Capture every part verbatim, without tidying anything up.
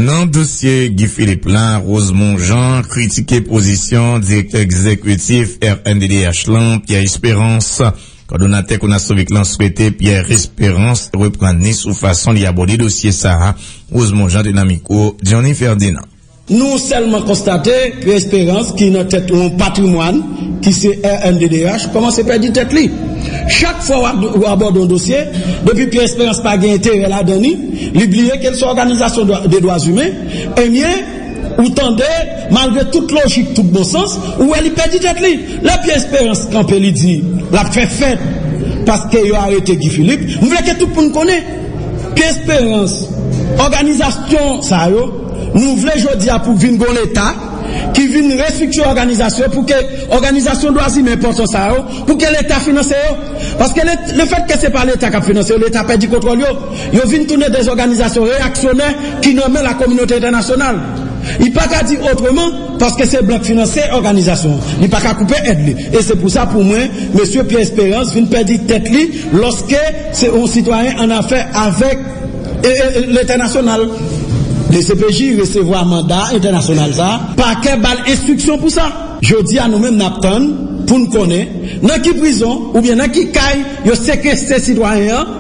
Nan dosye Guy Philippe la, Rosemond Jean kritike pozisyon direktè egzekitif R N D D H lan, Pierre Espérance. Kòdonatè Konasovik lan swete Pierre Espérance reprann li sou fason li abòde dosye sa a. Rosemond Jean te nan mikwo Johnny Ferdinand. Nou sèlman konstate Pierre Espérance, ki nan tèt yon patrimwàn, ki se R N D D H, kòmanse pèdi tèt li. Chak fwa w ab-, w abòde yon dosye, depi Pierre Espérance pa gen enterè ladan li, li bliye ke l se òganizasyon dwa, de dwa imen, ebyen, ou tande, malgre tout lojik, tout bon sans, ou wè li pèdi tèt li. Lè Pierre Espérance kanpe, li di l ap fè fèt paske yo arete Guy Philippe, m vle ke tout moun konnen Pierre Espérance, òganizasyon sa yo, nou vle jodi a pou vin gon leta ki vin restriktire òganizasyon pou ke òganizasyon dwa imen enpòtan sa yo, pou ke leta finanse yo. Paske le, lefètke se pa leta k ap finanse yo, leta pèdi kontwòl yo. Yo vin tounen de òganizasyon reyaksyonè ki nan men lakominote entènasyonal. Li pa ka di otreman, paske se blan k finanse òganizasyon an. Li pa ka koupe èd li. E se pou sa, pou mwen, mesye Pierre Espérance vin pèdi tèt li lòske se yon sitwayen an afè avèk, e, e, e, lentènasyonal. D C P J resevwa manda entènasyonal sa a, pakè ba l enstriksyon pou sa. Jodi a, nou menm n ap tann pou n konnen nan ki prizon oubyen nan ki kay yo sekestre sitwayen an,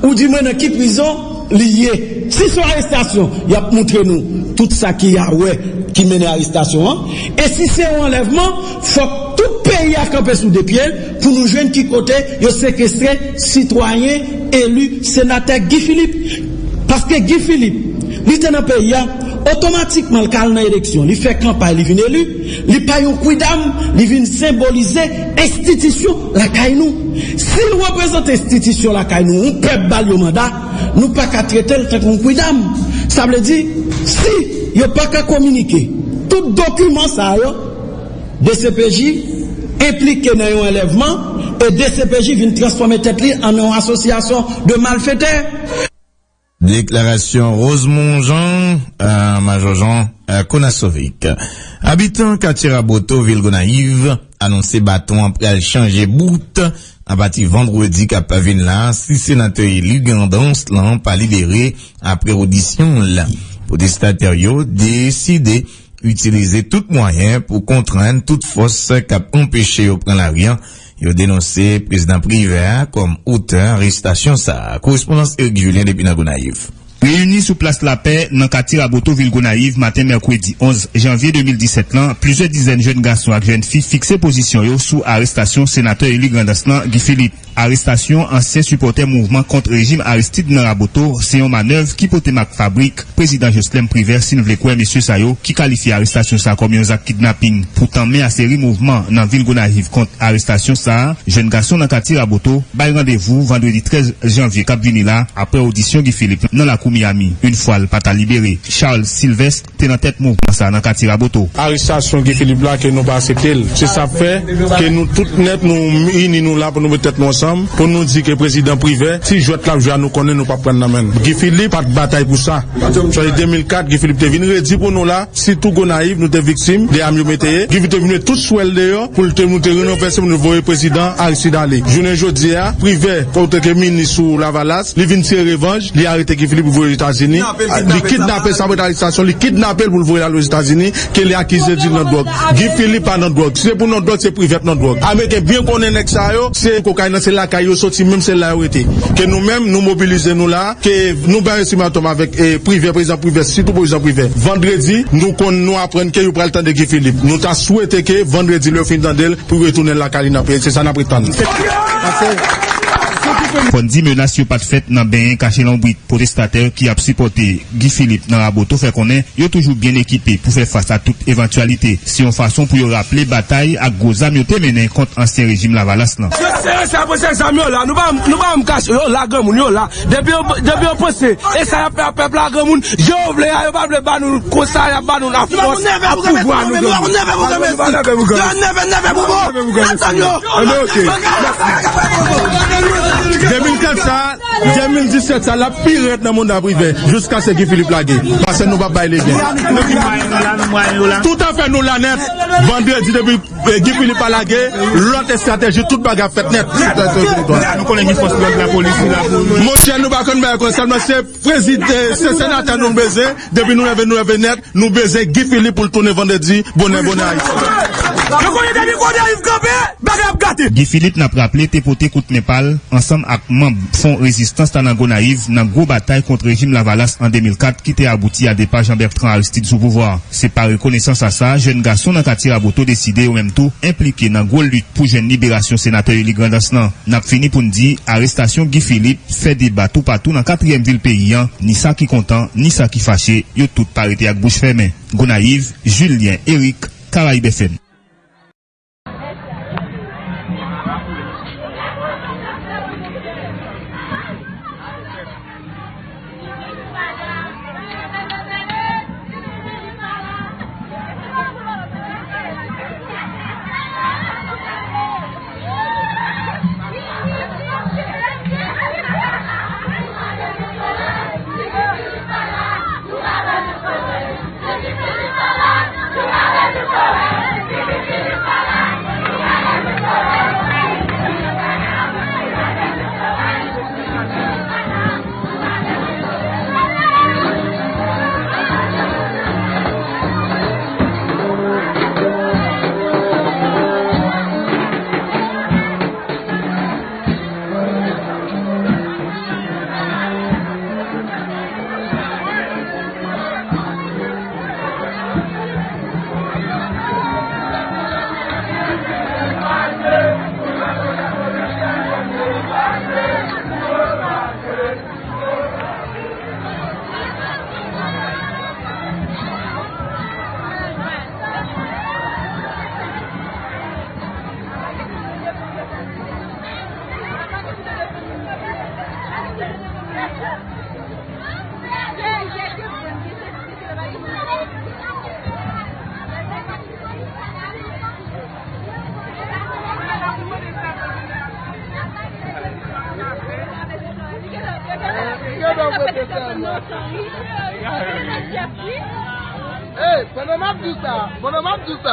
oudimwen nan ki prizon li ye. Si se yon arestasyon, y ap montre nou tout sa ki a wè ki mennen arestasyon an. E si se yon anlèvman, fòk tout peyi a kanpe sou de pye l pou nou jwenn ki kote yo sekestre sitwayen eli senatè Guy Philippe. Paske Guy Philippe, li te nan peyi a, otomatikman l ka al nan eleksyon, li fè kanpay, li vin eli, li pa yon kwidam, li vin senbolize enstitisyon lakay nou. Si l reprezante enstitisyon lakay nou, yon pèp ba l yon manda, nou pa ka trete l tankou yon kwidam. Sa vle di, si yo pa ka kominike tout dokiman sa yo, D C P J enplike nan yon anlèvman e D C P J vin transfòme tèt li an yon asosyasyon de malfetè. Deklarasyon Rosemond Jean, euh, Majò Jean, euh, Konasovik. Abitan katye Raboto, vil Gonayiv, anonse baton an pral chanje bout apati vandredi k ap vin la, si senatè eli Grandans lan pa libere apre odisyon l. Pwotestatè yo deside itilize tout mwayen pou kontrenn tout fòs k ap anpeche yo pran lari an. Yo denonse prezidan Privè a kòm otè arestasyon sa a. Korespondans Eric Julien depi nan Gonayiv. Reyini sou Plas Lapè nan katye Raboto, vil Gonayiv, maten mèkredi onz janvye de mil disèt lan, plizyè dizèn jèn gason ak jèn fi fikse pozisyon yo sou arestasyon senatè eli Grandans lan, Guy Philippe. Arestasyon ansyen sipòtè mouvman kont rejim Aristide nan Raboto se yon manèv ki pote mak fabrik prezidan Joslèm Privè, si n vle kwè mesye sa yo ki kalifye arestasyon sa a kòm yon zak kidnaping. Pou tanmen a seri mouvman nan vil Gonayiv kont arestasyon sa a, jèn gason nan katye Raboto bay randevou vandredi trèz janvye k ap vini la, apre odisyon Guy Philippe nan lakou Miami, yon fwa l pa ta libere. Charles Sylvestre te nan tèt mouvman sa a nan katye Raboto. Arestasyon Guy Philippe la ke nou pa aksepte l. Se sa k fè ke nou tout nèt nou ini nou la pou nou met tèt nou ansanm, pou nou di ke prezidan Privè, ti jwèt l ap jwe a nou konnen nou p ap pran nan men l. Guy Philippe pa t batay pou sa. Sa se de mil kat, Guy Philippe te vin redi pou nou la, sitou Gonayiv, nou te viktim de zam yo mete ye. Guy Philippe te vin met tout swè l deyò pou l te, nou te ranvèse, pou nou voye prezidan Aristide ale. Jounen jodi a, Privè, antanke minis sou Lavalas, li vin tire revanj, li arete Guy Philippe, li voye Ozetazini. Li kidnape l, sa mwen arestasyon, li kidnape l pou l voye l al Ozetazini, ke li akize di l nan dwòg. Guy Philippe pa nan dwòg. Si se pou nan dwòg, se Privè k nan dwòg. Ameriken byen konnen nèg sa yo, se kokayin nan, se lakay yo soti, menm se la yo rete. Ke nou menm, nou mobilize nou la, ke nou bay ultimatum avèk, eh, Privè, prezidan Privè, sitou prezidan Privè. Vandredi, nou konn, nou aprann ke yo pral tande Guy Philippe. Nou ta swete ke vandredi, lè yo fin tande l, pou retounen lakay li nan peyi. Se sa n ap ret tann. Fò n di menas yo pa t fèt nan benyen kache lonbrit. Pwotestatè ki ap sipòte Guy Philippe nan Raboto fè konnen yo toujou byen ekipe pou fè fas a tout evantyalite. Se yon fason pou yo raple batay ak gwo zam yo te mennen kont ansyen rejim Lavalas lan. Yo sere sa, pran se zam yo la. Nou pa, nou pa janm kache, yo la, granmoun, yo la. Depi yo, depi yo panse, e sa y ap fè a pèp la, granmoun, jan yo vle a, yo pa vle ba nou konsa, y ap ba nou lafòs ak pouvwa nou genyen. Yo nève, nève pou granmesi. Yo nève, nève pou bon. Atann yo. Anben, oke. De mil kat sa, de mil disèt sa, l ap pi rèd nan manda Privè, jiskaske Guy Philippe lage. Paske nou p ap bay legen. Toutafè, nou la nèt. Vandredi, depi, eh, Guy Philippe pa lage, lòt estrateji, tout bagay ap fèt nèt. Nou konnen gen fòs lòd, lapolis la pou... Monchè, nou pa konn bagay konsa, men se prezid-, eh, se senatè nou bezwen. Depi nou leve, nou leve nèt. Nou bezwen Guy Philippe pou l tounen vandredi, bonè, bonè Ayiti. Yo konnen depi Gonayiv kanpe, bagay ap gate. Guy Philippe, n ap raple, te pote kout men pa l ansanm ak manm Fwon Rezistans la nan Gonayiv nan gwo batay kont rejim Lavalas an de mil kat ki te abouti a depa Jean Bertrand Aristide sou pouvwa a. Se pa rekonesans a sa, jèn gason nan katye Raboto deside yo menm tou enplike nan gwo lit pou jwenn liberasyon senatè eli Grandans lan. N ap fini pou n di, arestasyon Guy Philippe fè deba toupatou nan katriyèm vil peyi a, ni sa ki kontan, ni sa ki fache, yo tout pa rete ak bouch fèmen. Gonayiv, Julien Eric, Caraïbes F M. Ey, pandan m ap di sa, pandan m ap di sa.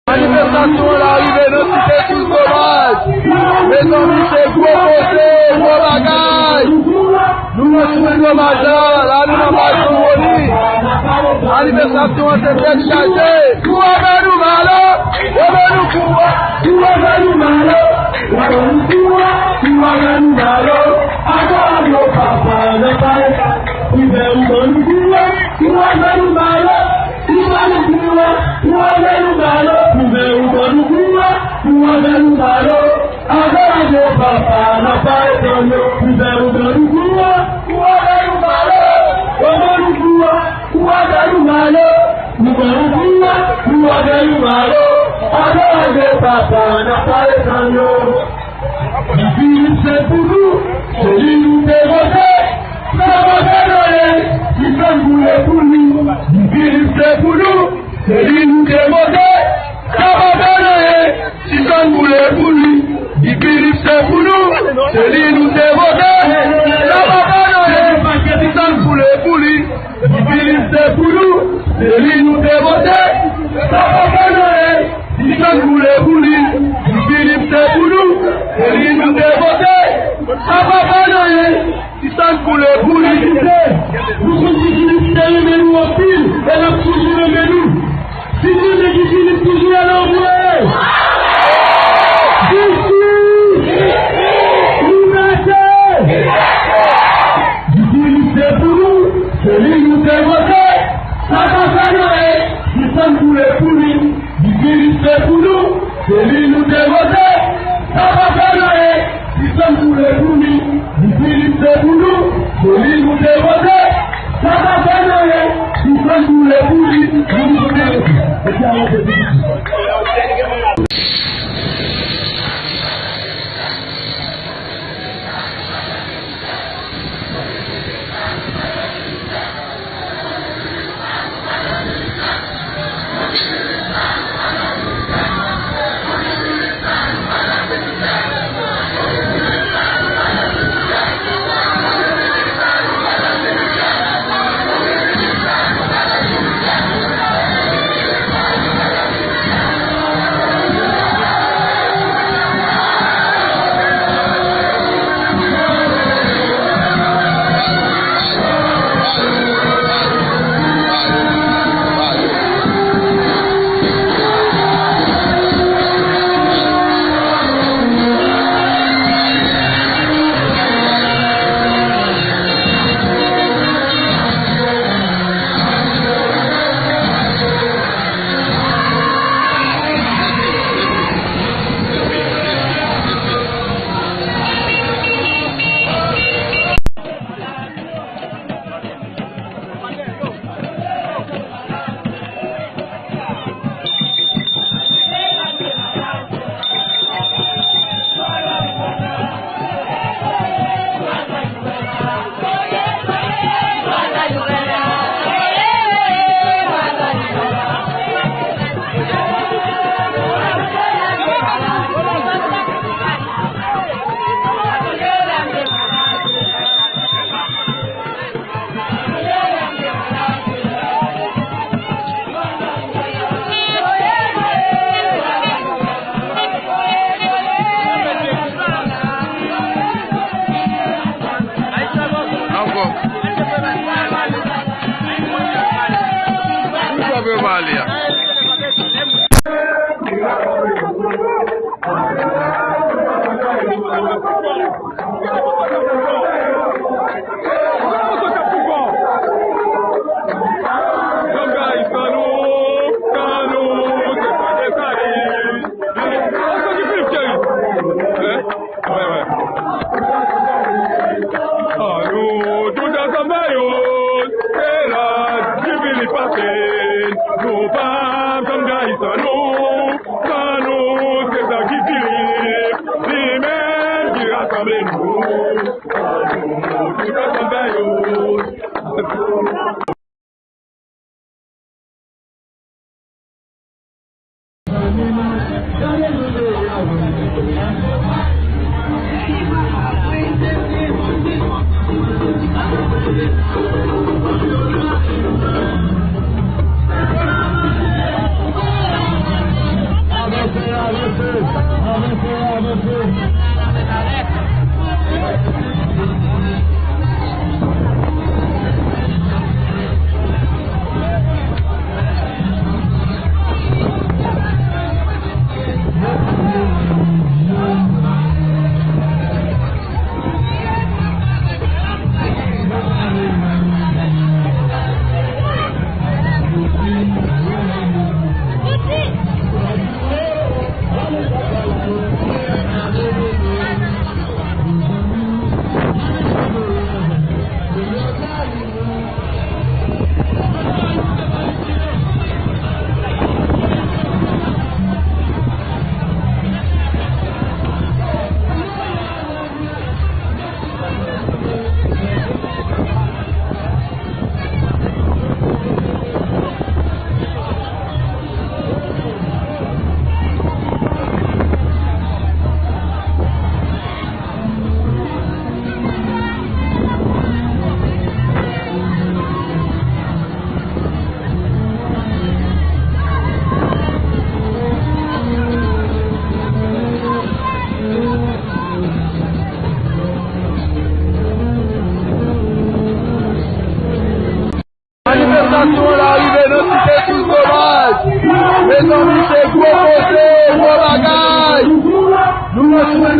Manifestasyon an la rive nan site Souzdomaj. Mezanmi, se gwo koze, gwo bagay. Nou nan site Souzdomaj la, la nou nan Baz Lamoni. Manifestasyon an se tèt chaje. Kou avè nou malo, avè nou kou, kou avè nou malo, kou avè nou malo. Adan yo papa nan pale, kou avè nou malo, kou avè nou malo. Kou avè nou malo, kou avè nou malo, kou avè nou malo, kou avè nou malo. Adan yo papa nan pale, kou avè nou malo, kou avè nou malo, kou avè nou malo. Nou malo, nou pran nou kou, nou avè nou malo, avè nou papa, n ap pale san yo. Guy Philippe se pou nou, se li nou te vote, sa pa fè nou anyen, si san koule pou li. Guy Philippe se pou nou, se li nou te vote, sa pa fè nou anyen, si san koule pou li. Guy Philippe se pou nou, se li nou te vote, sa pa fè nou anyen, si san koule pou li. Guy Philippe se pou nou, se li nou te vote, sa pa fè nou anyen, si san koule pou li. Guy Philippe se pou nou, se li nou te vote, sa pa fè nou anyen, si san koule pou li. Nou konn Guy Philippe te renmen nou anpil, e n ap toujou renmen nou. Si nou renmen Guy Philippe toujou, leve men nou. Jistis! Libète! Guy Philippe se pou nou, se li nou te vote, sa pa fè nou anyen, si san koule pou li. Guy Philippe se pou nou, se li nou te vote, sa pa fè nou anyen, si san koule pou li. Guy Philippe se pou nou, se li nou te vote, sa pa fè nou anyen, si san koule pou li. Ankò. Pou sa pou yo pa ale a? An nou tout ansanm fè youn, se la Guy Philippe pase. Nou p ap janm trayi san nou, san nou se sa Guy Philippe, li menm ki rasanble nou. An nou tout ansanm fè youn.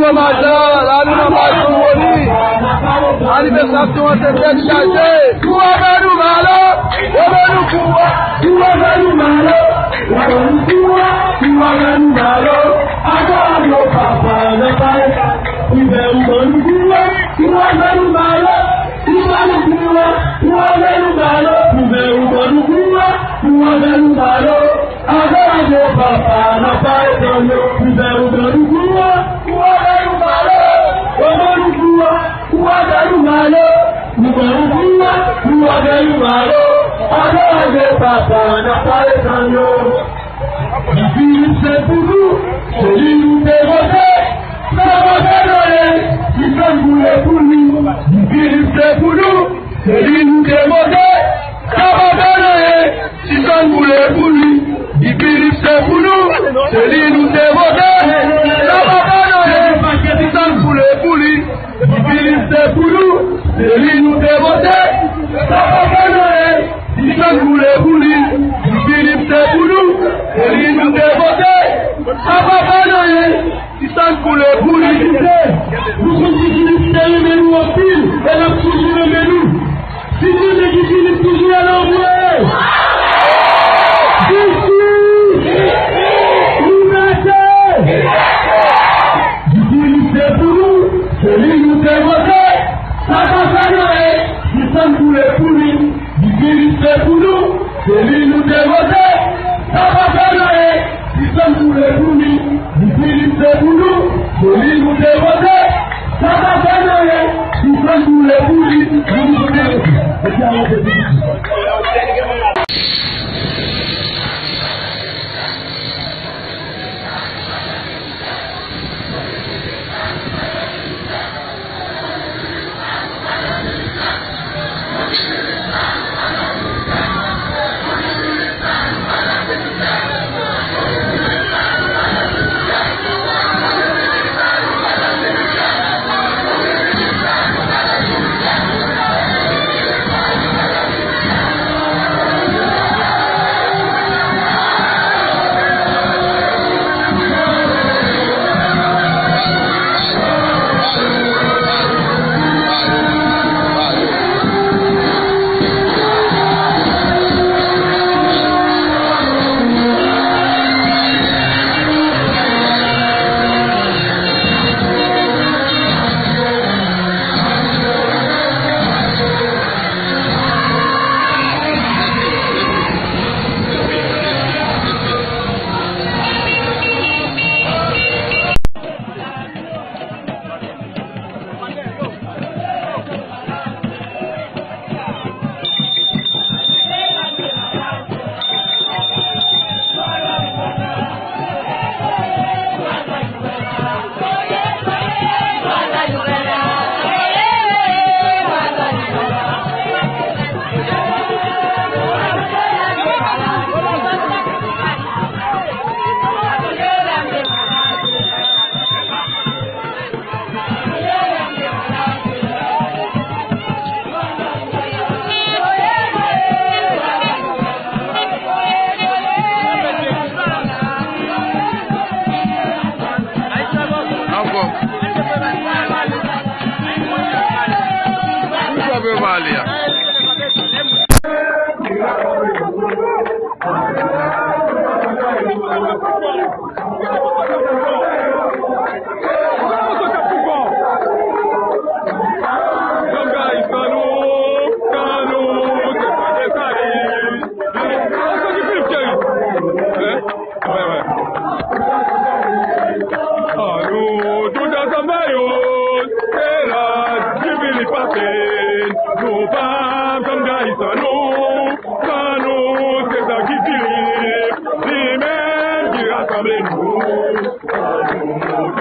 Domaj la, la nou nan Baz Kowoni. Anivèsasyon an se tèt chaje. Kou avè nou, Malo. Yo ban nou kou a. Kou avè nou, Malo. Yo ban nou kou a. Kou avè nou, Malo. Ato, ato, papa, nan pale. Kou avè nou, ban nou kou a. Kou avè nou, Malo. Kou avè nou, kou a. Kou avè nou, Malo. Kou avè nou, ban nou kou a. Kou avè nou, Malo. Ato, ato, papa, nan pale, yo. Kou avè nou, ban nou kou a. Kou avè nou, Malo. Yo ban nou kou a. Kou avè nou, Malo. Kou avè nou, Malo. Kou avè nou, Malo. Ato, ato, papa, nan pale, yo. Guy Philippe se pou nou, se li nou te vote. Sa pa fè nou anyen, si san n koule pou li. Guy Philippe se pou nou, se li nou te vote. Sa pa fè nou anyen, si san n koule pou li. Guy Philippe se pou nou, se li nou te vote. Sa pa fè nou anyen, si san n koule pou li. Guy Philippe se pou nou, se li nou te vote. Sa pa fè nou anyen, si san n koule pou li. Guy Philippe se pou nou, se li nou te vote. Sa pa fè nou anyen, si san n koule pou li. Nou santi Guy Philippe te renmen nou anpil, e l ap toujou renmen nou. Si nou te di Guy Philippe toujou la, lè w voye. Jistis! Libète! Guy Philippe se pou nou, se li nou te vote. Sa pa fè nou anyen, si san n koule pou li. Guy Philippe se pou nou, se li nou te vote. Sa pa fè nou anyen, si san n koule pou li. Guy Philippe se pou nou, se li nou te vote. Sa pa fè nou anyen, si san n koule pou li. Ankò. Ou sa fè pale a? An nou tout ansanm bay yon, se la Guy Philippe pase, nou p ap janm trayi san nou, san nou, se sa Guy Philippe, li menm ki rasanble nou.